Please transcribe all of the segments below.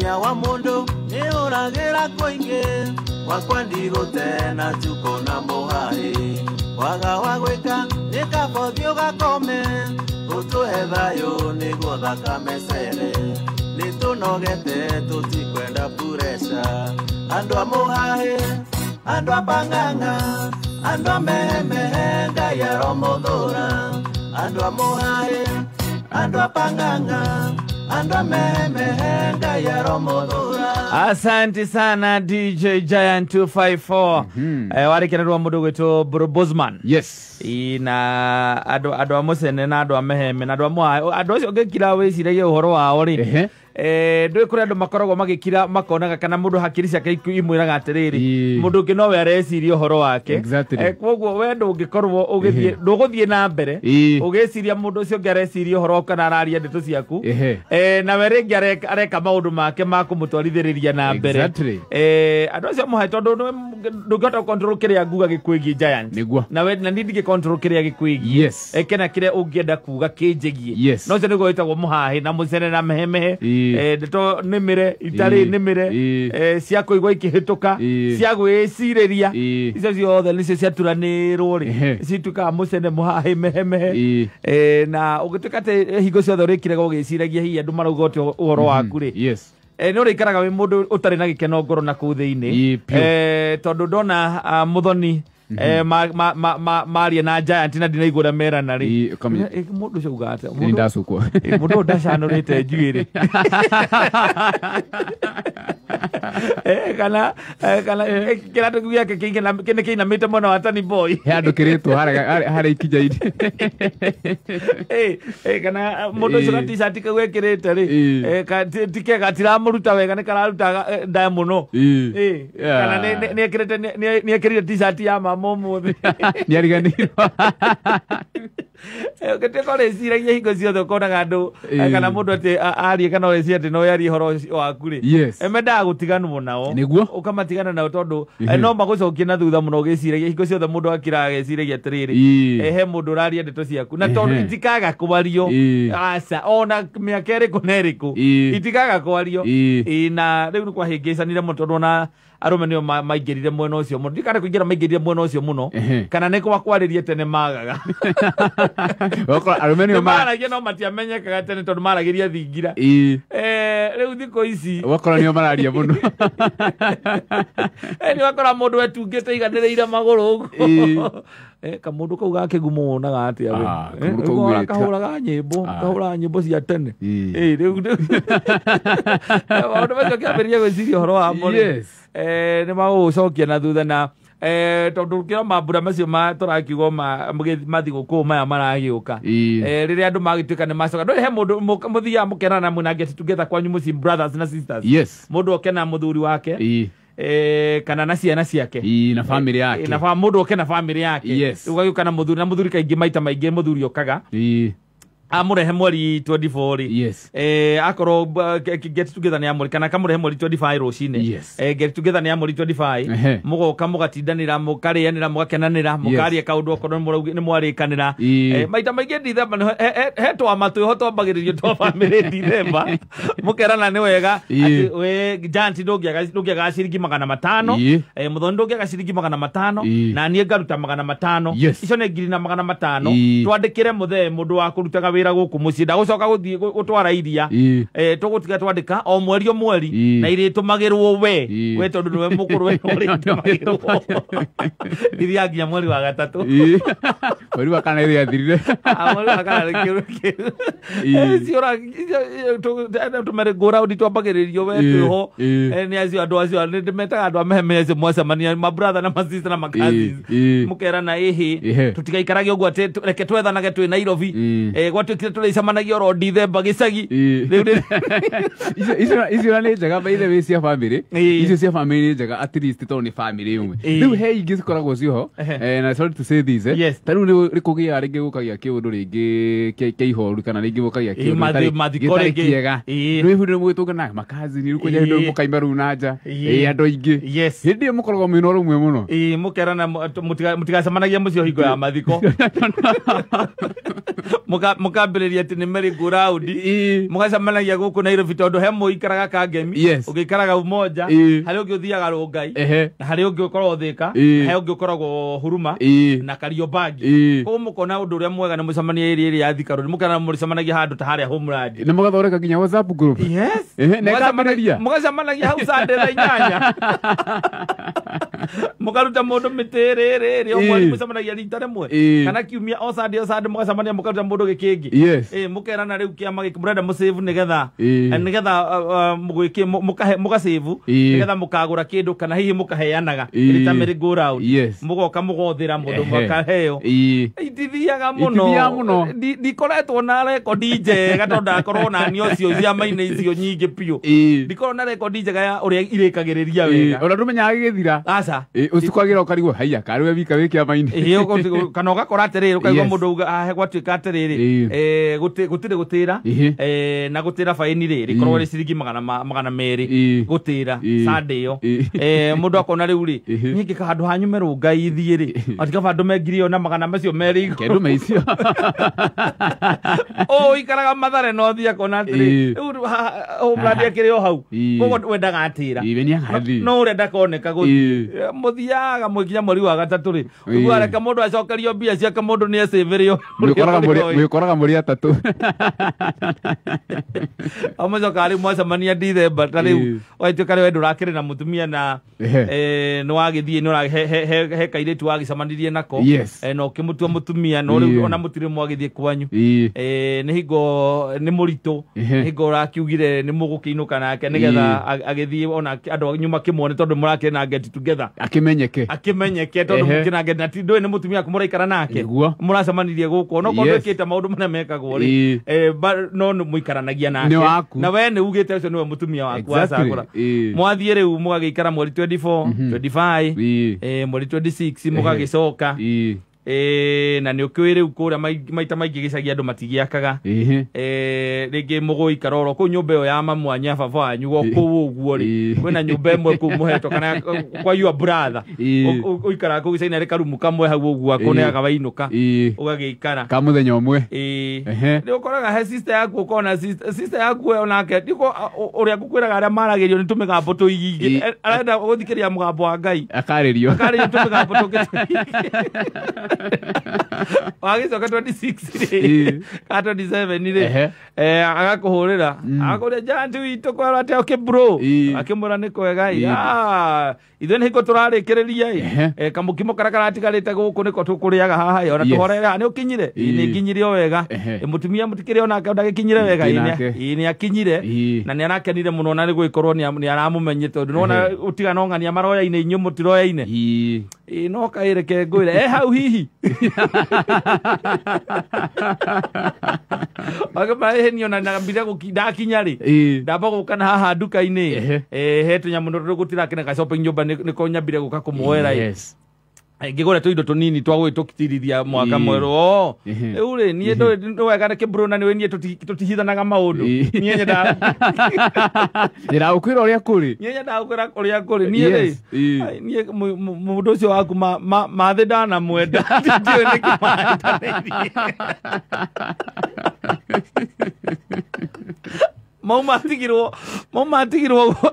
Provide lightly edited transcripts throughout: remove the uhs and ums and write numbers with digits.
Hinya wa mundu ni uragira kwingi wakwa ndigute na tuko na muhai waga wa gwika ni kabothi ugakome utuhe thayo niguo thakame cere nitunogete tutikwenda puresha andu a muhahi andu a pang'ang'a andu a mehemehe Ngai aromuthura andu a muhahi andu a pang'ang'a andu a mehemehe Ngai aromuthura. Asante sana DJ Giant 254. Warikenarwa mundu gwitwo Bro Bosman. Yes. Ina andu a mucene na andu a meheme na andu a muhahi andu acio ngikira wiciragie uhoro wao ri ndui kuri andu makoragwo magikira makonaga kana mundu hakiri ciake imwiraga atiriri mundu ungi nowe areciria uhoro wake. Exactly. Koguo we ndungikorwo ugithie nduguthie na mbere ugiciria mundu ucio ungi areciria uhoro kana araria ndeto ciaku nawe ringi areka maundu make ma kumutwarithiriria na mbere. Exactly. Andu acio muhae tondu ndungihota control kiria nguga gikwigie Giant nawe na ni ndingi control kiria gikwigie. Yes. Kena kiria ungienda kuga kinjigie. Yes. No cio niguo witagwo muhahi na mucene na mehemehe ndeto nimire itari nimire cia kuigua ikihituka cia gwiciriria icio ciothe nicio ciaturanirwo ri cituikaga mucene muhahi mehemehe na ungituika ati hingo ciothe urikiraga ugiciragia hihi andu marauga ati uhoro waku ri. Yes. Ni urikaraga wi mundu utari na gikeno ngoro na kuu thiini tondu ndona muthoni maria na Giant na ndinaigua ũrĩa merana rĩ mũndũ ũcio ugaga atĩa Nĩ ndacukwo mũndũ ũyũ ndacanũrĩte njuĩrĩ kana kana kĩratũ kĩu gĩake nĩ kĩinamĩte mwena wa Tani Boy he andũ kĩrĩtwo harĩa ikinya-inĩ kana mũndũ ũcio na t-shirt kau ekĩrĩte rĩ ti kega tiramũruta wega nĩ kararuta nda mũno kana nĩ ekĩrire t-shirt ya mama ũmũthĩ nĩ ariganĩirwo ũngĩtuĩka ũrĩciragia hingo ciothe ũkonaga andũ kana mũndũ atĩ arie kana ũreciria atĩ no yarie ũhoro waku rĩ mendaga gũtiganwo nao nĩguo ũkamatigana nao tondũ no magũcokie na thutha mũno ũgĩciragia hingo ciothe mũndũ akiraga ageciragia atĩrĩrĩ he mũndũ ũraria ndeto ciaku na tondũ itikaga kwario aca ona mĩaka ĩrĩkũ na ĩrĩkũ itikaga kwario na rĩu nĩ kwahĩngĩcanire mũno tondũ ona arũme nĩo maingĩrire mwena ũcio mũno ndikana kũingĩra maingĩrire mwena ũcio mũno kana nĩ kwa kwarĩrie tene magaga arũme nĩo maragia no matiamenyekaga tene tondũ maragĩria thingira rĩu thikũ ici ũgakora nĩo mararia mũno nĩ wakora mũndũ etungĩte iganĩrĩire magũrũ ũguo kamũndũ kau ga kĩgumo wonaga atĩa we kahũraga nyĩmbo kahũraga nyĩmbo cia tene rĩu maũndũ macio kĩambĩrĩria gwĩciria ũhoro wamo rĩ nĩ magũgũcokia na thutha na tondu kira mambura macio ma tũrakiuga ma thigũkũ maya maragĩũka rĩrĩa andũ magĩtuĩka nĩ macoka ndũrĩ he mũndũ mũthiaga mũkenana mwĩna get together kwanyu mũciĩ brothers na sisters. Yes. Mũndũ oke na mũthuri wake kana na ciana ciake na family yake na mũndũ oke na family yake. Yes. Ũgagĩũka na mũthuri na mũthuri kaingĩ maita maingĩ mũthuri okaga amurehe mweri 24 ri. Yes. Akorwo get together ni amuri kana kamurehe mweri 25 rucini. Yes. Get together ni amuri 25 mugoka mugatindanira mukarianira mugakenanira mukaria kaundu okorwo ni mwarikanira maita maingi December he twama twiho twambagiririo twa family December mukerana ni wega ati we janti ndungiaga ciringi 500 muthoni ndungiaga ciringi 500 na nie ngaruta 500 icio ni 1500 twandikire muthee mundu wa kurutaga wira guku mucii ndagucoka guthii gutwara iria tugutiga twandika o mweri o mweri na iritumagirwo we we tondu niwe mukuru we uritumagirwo iria nginya mweri wa gatatu mweri wa kana iria thirire mweri wa kana kiu ciora tumere go round twambagiririo we twiho ni acio andu acio metaga andu ameheme acio mwacemania ma brother na ma sister na ma cousins mukerana ihi tutigaikarage uguo ati reke twethanage twi Nairobi gwatuikire turicemanagia oro December gicagi icio nĩ njega by the way cia family icio cia family nĩ njega at least tondũ nĩ family ĩmwe rĩu he ingĩ cikoragwo ciho na sorry to say this ta rĩu rĩkũgĩa rĩngĩ gũkagĩa kĩũndũ rĩngĩ kĩa ihoru kana rĩngĩ gũkagĩa kĩũndũ gĩtarĩ kĩega nĩ hĩndĩ mũgĩtũngana makazi rĩu kũnya hĩndĩ mũkaima rĩu na nja andũ aingĩ hĩndĩ ĩyo mũkoragwo mwĩna ũrũmwe mũno mũkerana mũtigacemanagia mũciĩ hingo ya mathiko mũkambĩrĩria atĩ nĩ merry go round mũgacemanagia gũkũ Nairobi tondũ he mũikaraga Kangemi ũgĩikaraga Umoja harĩ ũngĩ ũthiaga Rongai na harĩ ũngĩ ũkoragwo Thika na harĩ ũngĩ ũkoragwo Huruma na Kariobangi koguo mũkona ũndũ ũrĩa mwega nĩ mũcemania area ĩrĩa ya Thika Road mũkona mũcemanagia handũ ta harĩa Homeland na mũgathondeka nginya WhatsApp group yes na mũgacemanagia hau Sunday thaa 8 mũkaruta mũndũ mĩtĩ rĩrĩ o mweri mũcemanagia rita rĩmwe kana kiumia o Sunday o Sunday mũgacemania mũkaruta mũndũ gĩkĩngĩ mũkerana rĩu kĩama gĩkĩ mũrenda mũsave nĩgetha mũgwĩke mũgasave nĩgetha mũkagũra kĩndũ kana hihi mũkaheanaga ĩrĩ ta merry go round mũgoka mũgothĩra mũndũ mũkaheo itithiaga mũno ndikoretwo na rekondi njega tondũ ndakorwo na niĩ ũcio ciama-inĩ icio nyingĩ biũ ndikorwo na rekondi njega ya ũrĩa irĩkagĩrĩria wega ona ndũmenyaga gĩgĩthira aca ũcikwagĩra ũkarigwo haiya karĩ we wika wĩ kĩama-inĩ kana ũgakora atĩrĩrĩ ũkaigua mũndũ auga gwatuĩka atĩrĩrĩ gũtirĩ gũtĩra na gũtĩra baini rĩ rĩkorwo rĩ ciringi 200 gũtĩra Sunday ĩyo mũndũ akona rĩu rĩ niĩ ngĩka handũ ha nyume Rongai thiĩ rĩ atikaba ndũme 1000 na magana macio merĩ igũrũ ndũme icio ũikaraga Mathare no thiĩ akona atĩrĩ rĩu Homeland akĩrĩ o hau koguo wendaga atĩra no ũrĩa ndakoneka gũthiĩ mũthiaga mũkinya mweri wa gatatũ rĩ ũguo areka mũndũ acokerio mbia ciake mũndũ nĩ ecĩvĩrĩo mwĩkoraga mũrĩ atatũ amũcoka rĩu mwacemania Dithemba ta rĩu ũgatuĩka rĩu we ndũrakĩrĩ na mũtumia na nĩ wagĩthiĩ he kairĩtu wagĩcemanirie nako na ũkĩmũtua mũtumia no rĩu ona mũtirĩ mwagĩthiĩ kwanyu nĩ hingo nĩ mũritũ hingo ũrakiugire nĩ mũgũkĩinũka nake nĩgetha agĩthiĩ ona andũ anyu makĩmuone tondũ mũrakĩrĩ na get together akĩmenyeke tondũ mũkĩrĩ na get na ti ndũĩ nĩ mũtumia waku mũraikara nake mũracemanirie gũkũ onokorwo ndwĩkĩte maũndũ marĩa mekagwo rĩ no mũikaranagia nake na we nĩ ugĩte ũcio nĩwe mũtumia waku wacagũra mwathiĩ rĩu mũgagĩikara mweri 24 25 mweri 26 mũgagĩcoka na nĩ ũkĩũĩ rĩu kũrĩa maita maingĩ gĩcagi andũ matigĩakaga rĩngĩ mũgũikara oro kũu nyũmba ĩyo ya mamu wanyu ya baba wanyu o kũu ũguo rĩ kwĩna nyũmba ĩmwe kũu mũhetwo kana kwa your brother ũikaraga kũu gĩcagi-inĩ arĩ karumu kamwe hau ũguo akũneaga wainũka ũgagĩikara ka mũthenya ũmwe nĩ ũkoraga he sister yaku ũkona sister yaku onake ũrĩa ngũkwĩraga arĩa maragĩrio nĩ tũmĩgambo tũigingĩ arenda gũthikĩrĩria mũgambo wa Ngai akarĩrio tũmĩgambo tũngĩ wagĩcoka 26 rĩ ka 27 rĩ agakũhũrĩra agakũria janti witũ kwara atĩa okay bro akĩmwĩra nĩ kwega ithuĩ nĩ hingo tũrarĩkĩrĩria ĩ kamũkimo karĩa karatigarĩte gũkũ nĩko tũkũrĩaga haha ĩ ona tũhorere haha nĩ ũkinyire nĩ nginyire o wega mũtumia mũtikĩrĩ onake ndagĩkinyire wega ĩ nĩ akinyire na nĩ arakenire mũno na nĩ gũgĩkorwo nĩ aramũmenyete tondũ nĩwona ũtigana ng'ania maroyaine inyuĩ mũtiroyaine no kaĩreke ngwĩre hau hihi Agĩmara niĩ ona ndambire ndakinya rĩ ndamba gũka na haha nduka-inĩ he tũnyamũ tũrĩa gũtirakĩna ka shopping nyũmba nĩko nyambire gũka kũmuoera ĩ ngĩgũra tũindo tũnini twa gũgĩtũtirithia mwaka mwerũ rĩu rĩ niĩ nĩ wega nĩ kĩmbũrũ na nĩwe niĩ tũtihithanaga maũndũ niĩ nyendaga gũkwĩra ũrĩa kũrĩ niĩ nyendaga gũkwĩra ũrĩa kũrĩ niĩ rĩ niĩ mũndũ ũcio waku mathĩ ndanamwenda ndiũĩ nĩkĩ mahĩtanĩirie maumatigirwo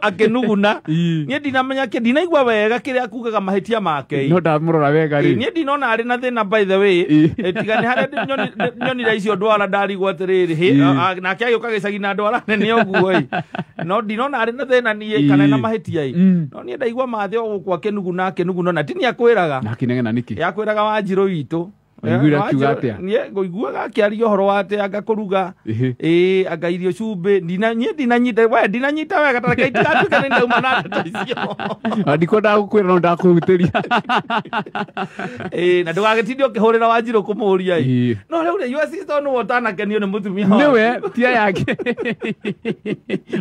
akĩnuguna niĩ ndinamenya kĩ ndinaigua wega kĩrĩa akugaga mahĩtia make no ndamũrora wega rĩ niĩ ndinona arĩ na thĩna by the way tiga nĩ harĩa nyonire icio ndwara ndarigwo atĩrĩrĩ nake agĩũka gĩcagi na ndwara nene ũguo ĩ no ndinona arĩ na thĩna niĩ kana na mahĩtia ĩ no niĩ ndaigua mathĩ o gũkũ akĩnuguna akĩnuguna na ti nĩ akwĩraga na akĩnegena nĩkĩ yakwĩraga Wanjirũ witũ niĩ ngũiguaga akĩaria ũhoro wa atĩ anga kũruga anga irio cumbĩ niĩ ndinanyita we ndinanyita wega ta reke itigatuĩke nĩ ndauma na ndeto icio ndikwendaga gũkwĩra no ndakũhutĩria na ndũgagĩtinde ũkĩhũrĩra Wanjirũ kũmũria ĩ no rĩu rĩ your sister nĩwe ũtanakenio nĩ mũtumia nĩwe tia yake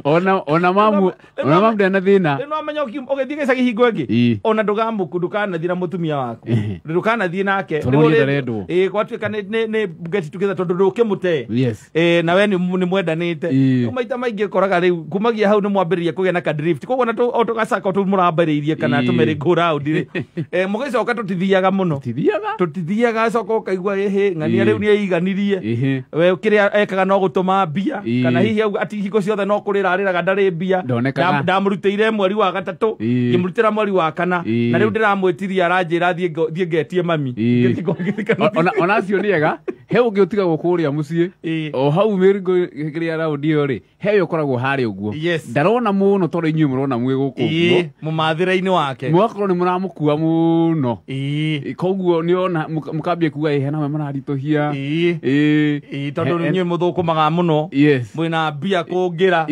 Ona mamu ona mamu ndena thina. Rĩu no amenya ũgĩthiĩ gĩcagi hingo ĩngĩ ona ndũgamũku ndũkanathiĩ na mũtumia waku ndũkanathiĩ nake ĩ gwatuĩka nĩ get together tondũ ndũkĩmũte na we nĩ mwendanĩte. Rĩu maita maingĩ ũkoraga rĩu kumagia hau nĩ mwambĩrĩria kũgĩa na ka drift koguo na o tũgacako tũu mũrambĩrĩirie kana tũmerĩ go round rĩ mũgĩcoka tũtithiaga mũno tũtithiaga coka ũkaigua ĩhĩ ng'ania rĩu nĩ eiganirie we kĩrĩa ekaga no gũtũma mbia kana hihi ati hingo ciothe no kũrĩra arĩraga ndarĩ mbia ndamũrutĩire mweri wa gatatũ ngĩmũrutĩra mweri wa kana na rĩu ndĩramwĩtirie aranjĩra thiĩ ngetie mami. Ona acio nĩ ega he ũngĩ ũtigagwo kũrĩa mũciĩ o hau mĩringo kĩrĩa raundi ĩyo rĩ he ũkoragwo harĩa ũguo ndarona mũno tondũ inyuĩ mũrona mwĩ gũkũ ũguo mũmathĩra-inĩ wake mũgakorwo nĩ mũramũkua mũno koguo nĩona mũkambia kuga ĩ hena we mũraritũhia tondũ inyuĩ mũthũkũmaga mũno mwĩna mbia kũngĩra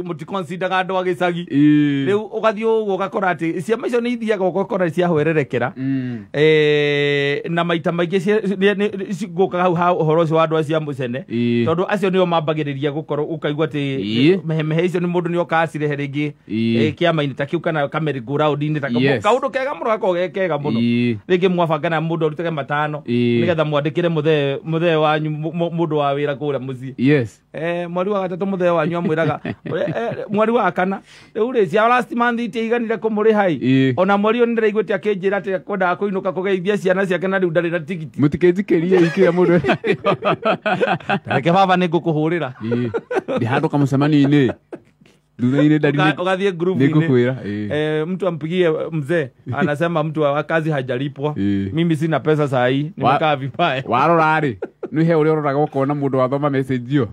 mũtikonsidaga andũ a gĩcagi rĩu ũgathiĩ ũguo ũgakora atĩ ciama icio nĩ ithiaga ũgakora ciahwererekera na maita maingĩ cigũkaga hau ha ũhoro ũcio wa andũ acio a mũcene tondũ acio nĩo mambagĩrĩria gũkorwo ũkaigua atĩ mehemehe icio nĩ mũndũ nĩoka acirehe rĩngĩ kĩama-inĩ ta kĩu kana kameri go round-inĩ ta kaũndũ kega mũno gakoragwo ge kega mũno rĩngĩ mwabangana mũndũ arutage matano nĩgetha mwandĩkĩre mũthee wanyu mũndũ wa wĩra kũrĩa mũciĩ mweri wa gatatũ mũthee wanyu amwĩraga mweri wa kana rĩu rĩ cia last month itiaiganire kũmũrĩha ĩ ona mweri ũyũ nĩndĩraiguĩte akĩnjĩra atĩ kwendaga kũinũka kũgeithia ciana ciake na rĩu ndarĩ na tigiti mũtikĩnjikĩrie ikĩrĩa mũndũ reke baba nĩ ngũkũhũrĩra ndĩ handũ kamũcemanio-inĩ thutha-inĩ ndari ũgathiĩ group-inĩ mtu ampigie mzee anasema mtu wa kazi hajalipwa mimi sina pesa saa hii nimekaa vibaya warora rĩ nĩ he ũrĩa ũroraga ũkona mũndũ wathoma message ĩyo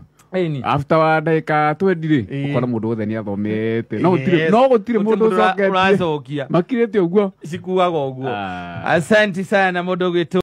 after wa ndagĩka 20 rĩ ũkona mũndũ wothe nĩ athomete no gũtirĩ mũndũ ũcoketie ũracokia makirĩte ũguo cikuaga ũguo. Asante sana mũndũ ũgwĩtwo